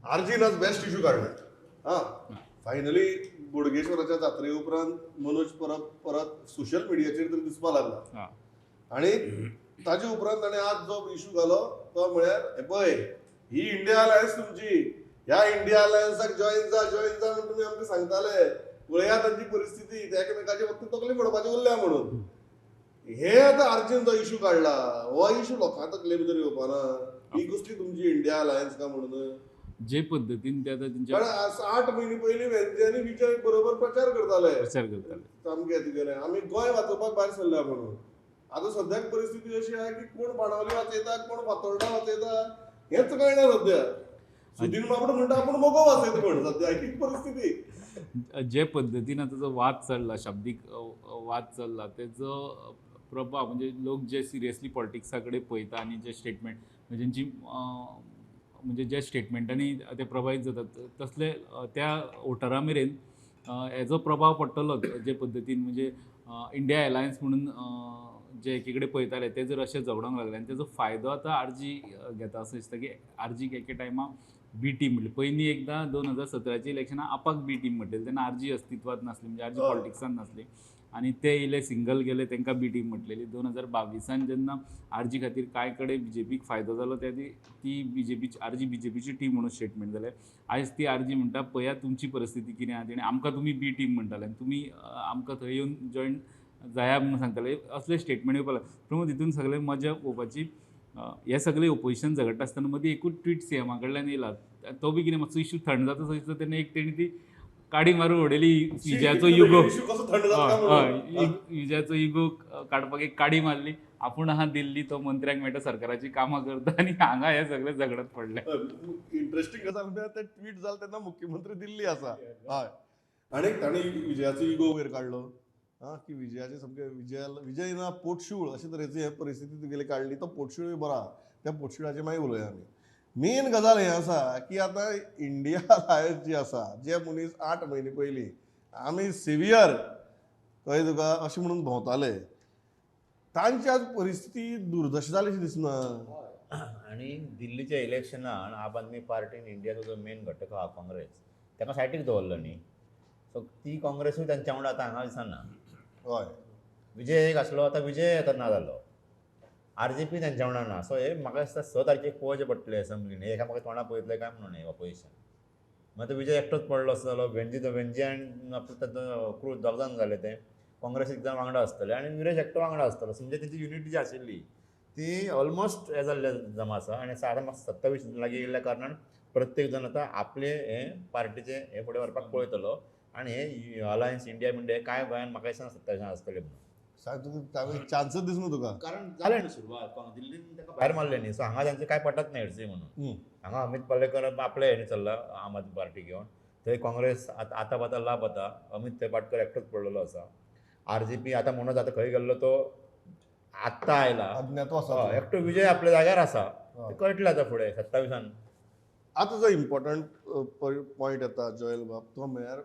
आरजीन आज best issue काडला. हां, फायनली बोडगेश्वराच्या जात्रे उपरांत मनोज परब परत सोशल मिडियाचेर तरी दिसपाक लागला आनी ताजे उपरांत ताणें आज जो इशू घालो तो म्हळ्यार हे पळय ही इंडिया अलायन्स तुमची, ह्या इंडिया अलायन्साक जॉईन जा जॉईन जा म्हणून तुमी आमकां सांगताले, पळया तांची परिस्थिती, ते एकामेकाचे फक्त तकली फोडपाची उरल्या म्हणून. हे आतां आरजीन जो इशू काडला हो इशू लोकां तकले भितर येवपा ना, ही कसली तुमची इंडिया अलायन्स का म्हणून. जे पद्दतीन ते आतां तेंच्या कारण 8 म्हयने पयलीं वेंजी आनी विजय बरोबर प्रचार करताले, सामके तुगेले आमी गोंय वाचोवपाक भायर सरल्या म्हणून. आतां सद्याक परिस्थिती अशी आहा की कोण बाणावली वाचयता कोण फातोर्डा वाचयता हेंच कळना सद्या. सुदीन बाबडो म्हणटा आपूण मगो वाचयता म्हण, सद्या ही परिस्थिती. जे पद्दतीन आतां जो वाद चल्ला, शाब्दीक वाद चल्ला, तेजो प्रभाव म्हणजे लोक जे सिरियसली पॉलिटिक्सा कडेन पळयता आनी जे स्टेटमेंट म्हणजे जेंची म्हणजे ज्या स्टेटमेंटांनी ते प्रभावीत जातात तसले त्या वोटरा मेरेन हेजो प्रभाव पडटलो. जे पद्दतीन म्हणजे इंडिया अलायन्स म्हणून जे एकी कडेन पळयताले ते जर अशें झगडोंक लागले आनी तेजो फायदो आतां आरजी घेता असो दिसता की आरजीक एके टायमा बी टीम म्हणली. पयलीं एकदां 2017 इलेक्शनाक आपाक बी टीम म्हटलेली तेन्ना आरजी अस्तित्वात नासली, म्हणजे आरजी पॉलिटिक्सान नासली आनी ते येयले सिंगल गेले तांकां बी टीम म्हटलेली. 2022 जेन्ना आरजी खातीर कांय कडेन बीजेपीक फायदो जालो त्या ती बीजेपीची आरजी बीजेपीची टीम म्हणून स्टेटमेंट जालें. आयज ती आरजी म्हणटा पळया तुमची परिस्थिती कितें आहा तेणी आमकां तुमी बी टीम म्हणटाले आनी तुमी आमकां थंय येवन जॉयन जाया म्हणून सांगताले, असले स्टेटमेंट येवपाक लागले. पूण तितून सगळें मजा पळोवपाची, हे सगळे ओपोजिशन झगडटा आसतना मदीं एकूच ट्वीट सीएमा कडल्यान येयला, तो बी कितें मातसो इशू थंड जाता दिसता तेन्ना एक तेणी ती काडी मारून उडयली विजयाचो युगो, विजयाचो इगो काडपाक एक काडी मारली, आपूण आहा दिल्ली तो मंत्र्यांक मेळटा सरकाराची कामां करता आनी हांगा हे सगळे झगडत पडले. इंट्रस्टिंग गजाल म्हळ्यार ते ट्वीट जालें तेन्ना मुख्यमंत्री दिल्ली आसा. हय, आनी ताणें विजयाचो इगो वयर काडलो की विजयाचे सामके विजय ना पोटशूळ अशे तरेची हे परिस्थिती तुगेली काडली, तो पोटशूळ बरो आहा, त्या पोटशुळाचेर मागीर उलोवया आमी. मेन गजाल हें आसा की आतां इंडिया अलायन्स जी आसा, जे मनीस 8 म्हयने पयलीं आमी सिवियर कळ्ळें तुका अशें म्हणून भोंवताले, तांची आज परिस्थिती दुर्दशा जाली अशी दिसना. आनी दिल्लीच्या इलेक्शनान आम आदमी पार्टीन इंडियाचो जो मेन घटक आहा काँग्रेस ताका सायडीक दवरलो न्ही, सो ती काँग्रेसूय तांच्या वांगडा आतां हांगा दिसना. हय, विजय एक आसलो, आतां विजय आतां ना जालो, आरजीपी तांच्या वांगडा ना. सो हे म्हाका दिसता 6 तारखेक पळोवचें पडटलें एसेंब्लीन, एकामेका तोंडा पळयतले काय म्हणून हे ऑपोजिशन. मागीर आतां विजय एकटोच पडलो असो जालो, वेंजी तो वेंजी आनी ताचो क्रूज दोग जाण जाले, ते काँग्रेस एक जाण वांगडा आसतले आनी विरेश एकटो वांगडा आसतलो. म्हणजे तेंची युनिटी जी आशिल्ली ती ऑलमोस्ट हे जाल्ले जमा आसा. आनी आतां 27 लागीं येयल्ल्या कारणान प्रत्येक जाण आतां आपले हे पार्टीचे हे फुडें व्हरपाक पळयतलो आनी हे अलायन्स इंडिया बिंडिया कांय गोंयान म्हाका दिसना 27 आसतले म्हणून. सांग तुका चान्सच दिसना तुका, कारण जालें न्हू सुरवात दिल्लीन ताका भायर मारलें न्ही, सो हांगा तांचें कांय पटत ना हेडसी म्हणून. हांगा अमीत पालेकर आपले हेणी चल्ला आम आदमी पार्टी घेवन, थंय काँग्रेस आतां पाता लाभ आतां अमीत पाटकर एकटोच पडलेलो आसा. आरजीपी आतां म्हणून आतां खंय गेल्लो तो आत्तां आयला, एकटो विजय आपल्या जाग्यार आसा, कळटलें आतां फुडें 27. आतां जो इम्पॉर्टंट पॉयंट येता जोएल बाब तो म्हळ्यार